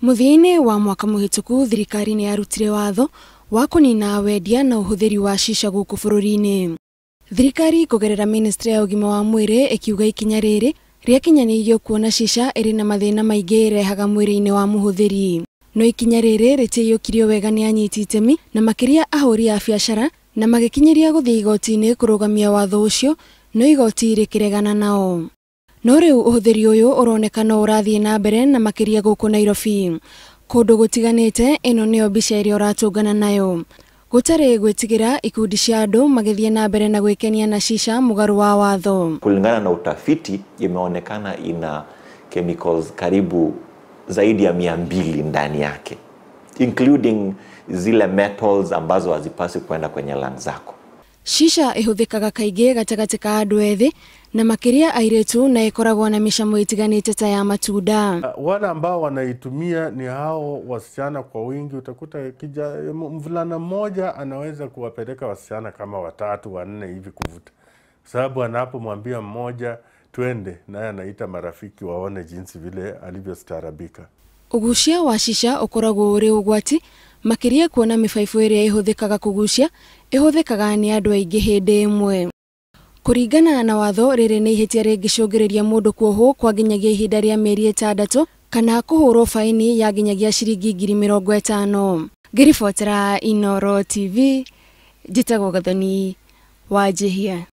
Mũthia-inĩ wa mwaka mũhĩtũku thirikari nĩ yarutire watho wa kũnina wendia na ũhũthĩri wa shisha gũkũ bũrũri-inĩ. Thirikari kũgerera ministry ya ũgima wa mwĩrĩ ĩkiuga ikinya rĩrĩ rĩakinyanĩirio kuona shisha ĩrĩ na mathĩna maingĩ ĩrehaga mwĩrĩ-inĩ wa mũhũthĩri. No ikinya rĩrĩ rĩtiaiyũkirio wega nĩ anyiti itemi na makĩria ahũri a biacara na magĩkinyĩria gũthiĩ igoti-inĩ kũrũgamia watho ũcio, no igoti rĩkĩregana nao. No rĩu ũhũthĩri ũyũ ũroneka no ũrathiĩ na mbere na makĩria gũkũ Nairobi. Kũndũ gũtiganĩte ĩno nĩyo mbica ĩrĩa ũratũngana nayo. Gũtarĩ gwĩtigĩra ikundi cia andũ magĩthiĩ na mbere na gwĩkenia na shisha mũgarũ wa watho. Kulingana na utafiti imeonekana ina chemicals karibu zaidi ya 200 ndani yake, including zile metals ambazo hazipaswi kwenda kwenye lungs zako. Shisha ihũthĩkaga kaingĩ gatagatĩ ka andũ ethĩ na makĩria airĩtu na ĩkoragwo na mĩcamo ĩtiganĩte ta ya matunda. Wale ambao wanaitumia ni hao wasichana kwa wingi. Utakuta kija mvulana mmoja anaweza kuwapeleka wasichana kama 3, 4 hivi kuvuta, sababu anapomwambia mmoja twende, naye anaita marafiki waone jinsi vile alivyostaarabika. Ũgucia wa shisha ũkoragwo ũrĩ ũgwati makĩria kuona mĩbaibũ ĩrĩa ĩhũthĩkaga kũgucia ĩhũthĩkaga nĩ andũ aingĩ hĩndĩ ĩmwe. Kũringana na watho rĩrĩ nĩ ihĩtia rĩngĩcũngĩrĩria mũndũ kuohwo kwa nginyagia ihinda rĩa mĩeri 6 kana kũhũrwo baini ya nginyagia ciringi 50,000. Ngĩribotera Inooro TV, njĩtagwo Gathoni Wanjihia.